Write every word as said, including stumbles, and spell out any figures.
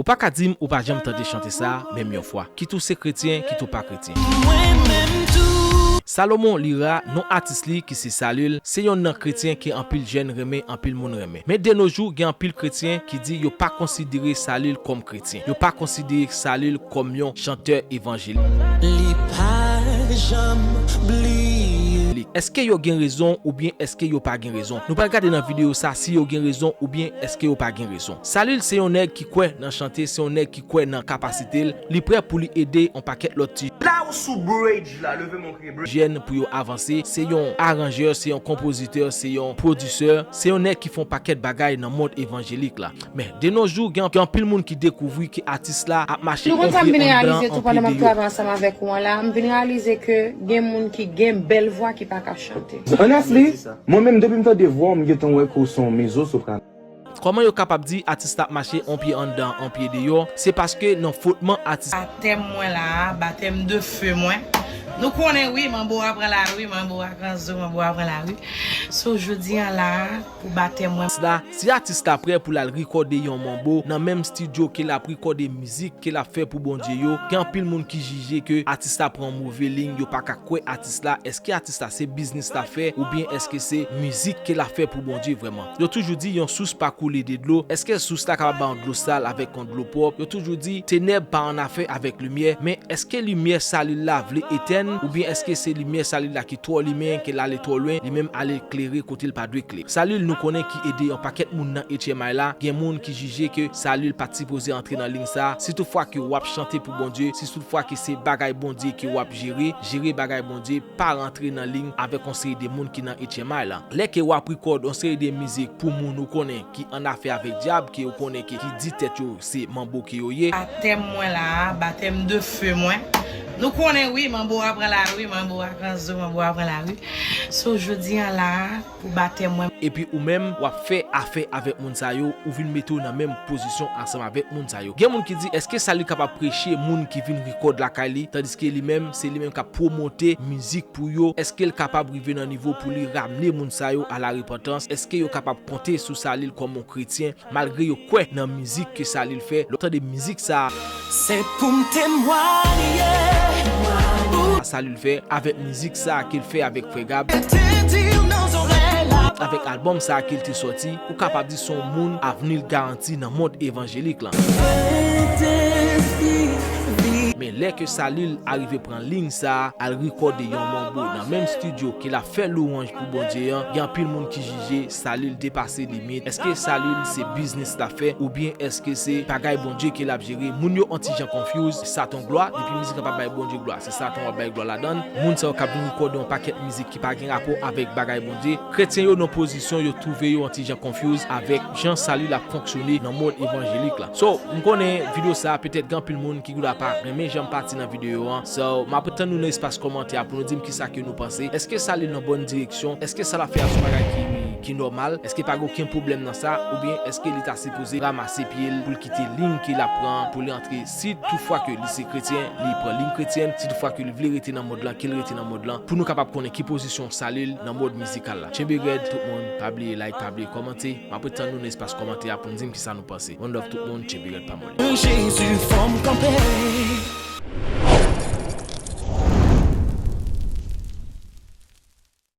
Ou pa ka di m ou pa janm tande chante sa a, menm yon fwa. Kit ou se kretyen, kit ou pa kretyen. Salomon Lira, non atis li ki se Salil, se yonn nan kretyen ke anpil jèn renmen, anpil moun renmen. Men de nos jours, gen anpil kretyen ki di yo pa konsidere Salil kòm kretyen. Yo pa konsidere Salil kòm yon chantè evanjelik. Li pa janm bliye. Èske yo gen rezon oubyen èske yo pa gen rezon? Nou pral gade nan videyo sa si yo gen rezon oubyen èske yo pa gen rezon. Salil se yon nèg ki kwè nan chante, se yon nèg ki kwè nan kapasite l, li prè pou li ede yon pakèt lòt ti La ou sou bridge la, leve men w kriye bridge. Jèn pou yo avanse, se yon aranjè, se yon konpozitè, se yon pwodisè, se yon nèg ki fè yon pakèt bagay nan mond evanjelik la. Men, de nos jours, gen, gen anpil moun ki dekouvri ke atis la ap mache yon pye anndan, yon pye deyò. Nou konn sa m vin reyalize tou pandan m ap travay ansanm avèk ou an la, m vin reyalize ke gen moun ki gen bèl vwa ki pa ka chante. Honestly, mwen menm depi m tande vwa w, m gentan wè ke w se yon mezzo soprano. Kòman yo kapab di atis la ap mache yon pye anndan, yon pye deyò? Se paske nan fwotman atis. Batèm mwen la a, batèm de feu mwen. Nou konnen wi, manbo a pran lari, manbo a kanzo, manbo a pran lari. So, jodi a la a, pou batèm mwen. La, si atis la prè pou l al rekòde yon manbo nan menm estidyo ke l ap rekòde mizik ke l ap fè pou Bondye yo, gen anpil moun ki jije ke atis la pran move liy, yo pa ka kwè atis la. Èske atis la se biznis l ap fè, oubyen èske se mizik ke l ap fè pou Bondye vrèman? Yo toujou di yon sous pa koule de dlo. Èske sous la kapab ba yon dlo sal avèk yon dlo pwòp? Yo toujou di tenèb pa annafè avèk limyè, men èske limyè Salil la vle etèn, oubyen èske se limyè Salil la ki twò limen, ke l ale twò lwen, li menm ale klere kote l pa dwe klere? Salil, nou konnen ki ede yon pakèt moun nan H M I la, gen moun ki jije ke Salil pa t sipoze antre nan liy sa a. Si toutfwa ke w ap chante pou Bondye, si toutfwa ke se bagay Bondye ke w ap jere, jere bagay Bondye, pa rantre nan liy avèk yon seri de moun ki nan H M I la. Lè ke w ap rekòd yon seri de mizik pou moun ou konnen ki annafè avèk dyab, ke ou konnen ke, ki di tèt yo se manbo ke yo ye. Batèm mwen la a, batèm de feu mwen. Nou konnen wi, manbo a pran lari, manbo a kanzo, manbo a pran lari. So, jodi a la a, pou batèm mwen. Epi ou menm, w ap fè afè avèk moun sa yo, ou vin mete w nan menm pozisyon ansanm avèk moun sa yo. Gen moun ki di, èske Salil kapab preche moun ki vin rekòd lakay li, tandiske li menm, se li menm k ap pwomote mizik pou yo? Èske l kapab rive nan nivo pou li ramne moun sa yo a la repantans? Èske yo kapab konte sou Salil kòm yon kretyen? Malgre yo kwè nan mizik ke Salil fè, lè w tande mizik sa a. Se pou m temwaye. Salil fè avèk mizik sa a ke l fè avèk Frè Gab. Te di w nan zòrèy la. Avèk albòm sa a ke l te sòti, ou kapab di se yon moun avni l garanti nan mond evanjelik lan. Sentespri. Men lè ke Salil arive pran liy sa a, al rekòde yon manbo nan menm estidyo ke l ap fè lwanj pou Bondye an, gen anpil moun ki jije Salil depase limit. Èske Salil se biznis l ap fè, oubyen èske se bagay Bondye ke l ap jere? Moun yo yon ti jan confuse. Satan glwa, depi mizik lan pa bay Bondye glwa, se Satan w ap bay glwa ladan l. Moun sa yo k ap vin rekòde yon pakèt mizik ki pa gen rapò avèk bagay Bondye. Kretyen yo nan pozisyon yo twouve yo yon ti jan confuse avèk jan Salil ap fonksyone nan mond evanjelik la. So, m konnen videyo sa a, petèt gen anpil moun ki gendwa pa renmen jan m pati nan videyo an. So, m ap tann nou nan espas kòmantè a pou nou di m kisa ke nou panse. Èske Salil nan bòn direksyon? Èske sa l ap fè a se yon bagay ki, ki nòmal? Èske pa gen okenn pwoblèm nan sa? Oubyen èske li ta sipoze ranmase pye l pou l kite liy ke l ap pran, pou li antre, si toutfwa ke li se kretyen, li pran liy kretyèn, si toutfwa ke li vle rete nan mond lan, ke l rete nan mond lan, pou nou kapab konnen ki pozisyon Salil nan mond mizikal la. Tchenbe rèd, tout moun, pa bliye like, pa bliye kòmante. M ap ret tann nou nan espas kòmantè a pou n di m kisa nou panse. One love tout moun, tchenbe rèd, pa moli. Jezi, fò m kanpe.